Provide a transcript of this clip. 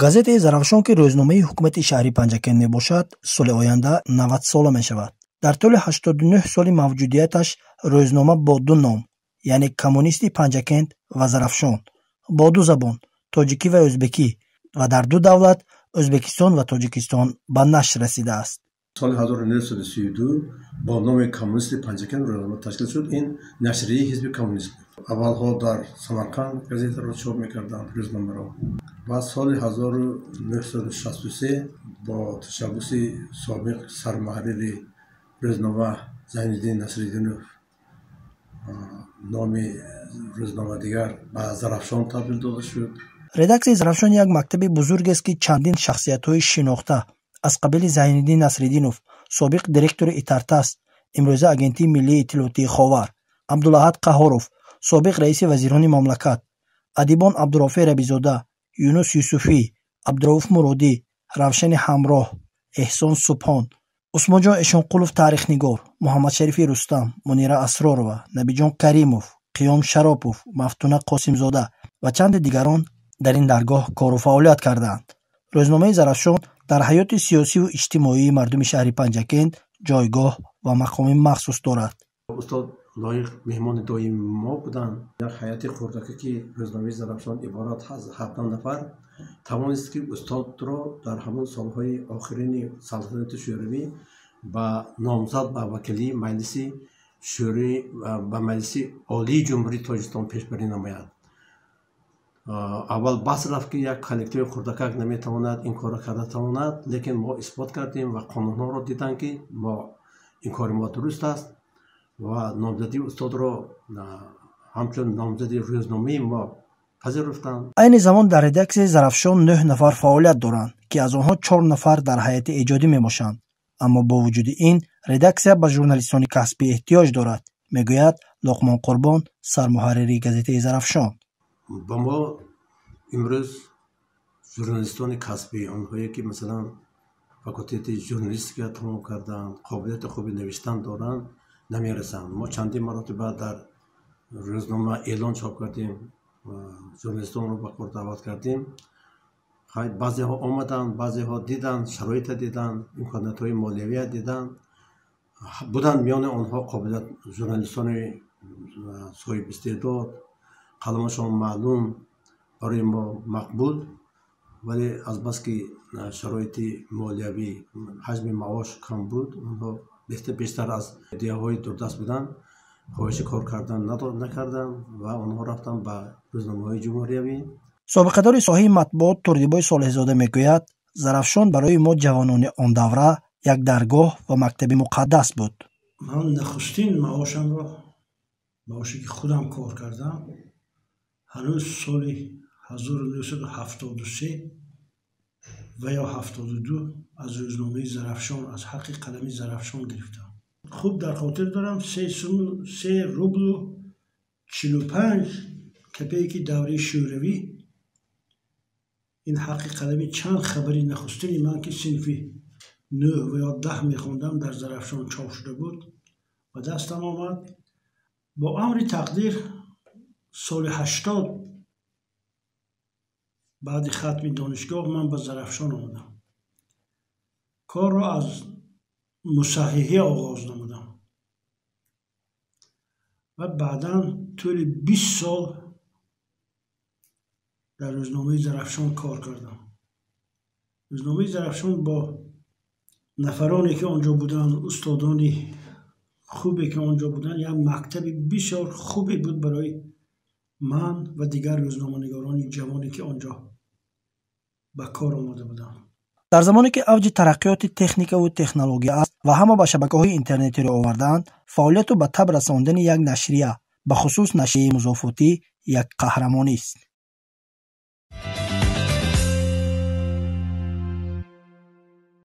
Газетаи «Зарафшон», ки рӯзномаи ҳукумати шаҳри Панҷакент мебошад, соли оянда 90 сола мешавад. Дар тӯли 89 соли мавҷудияташ рӯзнома бо ду ном, яъне «Коммунисти Панҷакент» ва «Зарафшон», бо ду забон, тоҷикӣ ва ӯзбекӣ, ва дар ду давлат, Ӯзбекистон ва Тоҷикистон, ба нашр расидааст. Соли 1932 бо номи «Коммунисти Панҷакент» рӯзнома ташкил шуд. Ин нашрияи ҳизби коммунист буд. Аввалҳо дар Самарқанд газетаро чоп мекарданд, рӯзномаро. Ва соли 1963 бо ташаббуси собиқ сармуҳаррири рӯзнома Зайниддин Насриддинов номи рӯзнома дигар ба «Зарафшон» табдил дода шуд. Редаксияи «Зарафшон» як мактаби бузургест, ки чандин шахсиятҳои шинохта аз қабили Зайниддин Насриддинов, собиқ директори ИТАР-ТАСС, имрӯза Агентии миллии иттилоотии Ховар, Абдулаҳад Қаҳҳоров, собиқ раиси вазирони мамлакат, адибон Абдурофеъ Рабизода, Юнус Юсуфӣ, Абдурауф Муродӣ, Равшани Ҳамроҳ, Эҳсон Субҳон, Усмонҷон Эшонқулов таърихнигор, Муҳаммадшарифи Рустам, Мунира Асророва, Набиҷон Каримов, Қиём Шаропов, Мафтуна Қосимзода ва чанде дигарон дар ин даргоҳ кору фаъолият кардаанд. Рӯзномаи «Зарафшон» дар ҳаёти сиёсиву иҷтимоии мардуми шаҳри Панҷакент ҷойгоҳ ва мақоми махсус дорад. Устод Лоиқ меҳмони доимии мо буданд. Як ҳайати хурдаке, ки рӯзномаи «Зарафшон» иборат аз 17 нафар, тавонист, ки устодро дар ҳамон солҳои охирини салтанати Шӯравӣ ба номзад ба вакилии Маҷлиси Шӯрои ба Маҷлиси Олии Ҷумҳурии Тоҷикистон пешбарӣ намояд. Аввал баҳс рафт, ки як коллективи хурдакак наметавонад ин корро карда тавонад, лекин мо исбот кардем ва қонунҳоро диданд, ки мо ин кори мо дуруст аст ва номзадии устодро ҳамчун номзади рӯзномаи мо пазируфтанд. Айни замон дар редаксияи «Зарафшон» нӯҳ нафар фаъолият доранд, ки аз онҳо чор нафар дар ҳайати эҷодӣ мебошанд. Аммо бо вуҷуди ин редаксия ба журналистони касбӣ эҳтиёҷ дорад, мегӯяд Луқмон Қурбон, сармуҳаррири газетаи «Зарафшон». Ба мо имрӯз журналистони касбӣ, онҳое ки, масалан, факултети журналистика тамом карданд, қобилияти хуби навиштан доранд, намерасанд. Мо чандин маротиба дар рӯзнома эълон чоп кардем, журналистонро ба кор даъват кардем. Баъзеҳо омаданд, баъзеҳо диданд, шароита диданд, имкониятҳои молиявия диданд. Буданд миёни онҳо қобилият журналистони соҳибистеъдод, қаламашон маълум, барои мо мақбул, вале азбаски шароити молиявӣ, ҳаҷми маош кам буд, онҳо бештар аз деҳаҳои дурдаст буданд, хоҳиши кор кардан накарданд ва онҳо рафтанд ба рӯзномаҳои ҷумҳуриявӣ. Собиқадори соҳаи матбуот Турдибой Солеҳзода мегӯяд: «Зарафшон барои мо, ҷавонони он давра, як даргоҳ ва мактаби муқаддас буд». Ман нахустин маошамро, маоше ки худам кор кардам, ҳанӯз соли 1973 ва ё 72 аз рӯзномаи «Зарафшон», аз ҳаққи қалами «Зарафшон» гирифтам. Хуб дар хотир дорам, 3 рублу 45 копейки давраи Шӯравӣ. Ин ҳаққи қалами чанд хабари нахустини ман, ки синфи нӯҳ ва ё 10 мехондам, дар «Зарафшон» чоп шуда буд, ба дастам омад. Бо амри тақдир соли 80 баъди хатми донишгоҳ ман ба «Зарафшон» омадам. Корро аз мусаҳҳиҳӣ оғоз намудам ва баъдан тӯли 20 сол дар рӯзномаи «Зарафшон» кор кардам. Рӯзномаи «Зарафшон» бо нафароне ки он ҷо буданд, устодони хубе ки он ҷо буданд, як мактаби бисёр хубе буд барои ман ва дигар рӯзноманигорони ҷавоне, ки он ҷо ба кор омода буданд. Дар замоне ки авҷи тараққиёти техникаву технология аст ва ҳама ба шабакаҳои интернетӣ рӯ овардаанд, фаъолияту ба таб расондани як нашрия, бахусус нашрияи музофотӣ, як қаҳрамонист.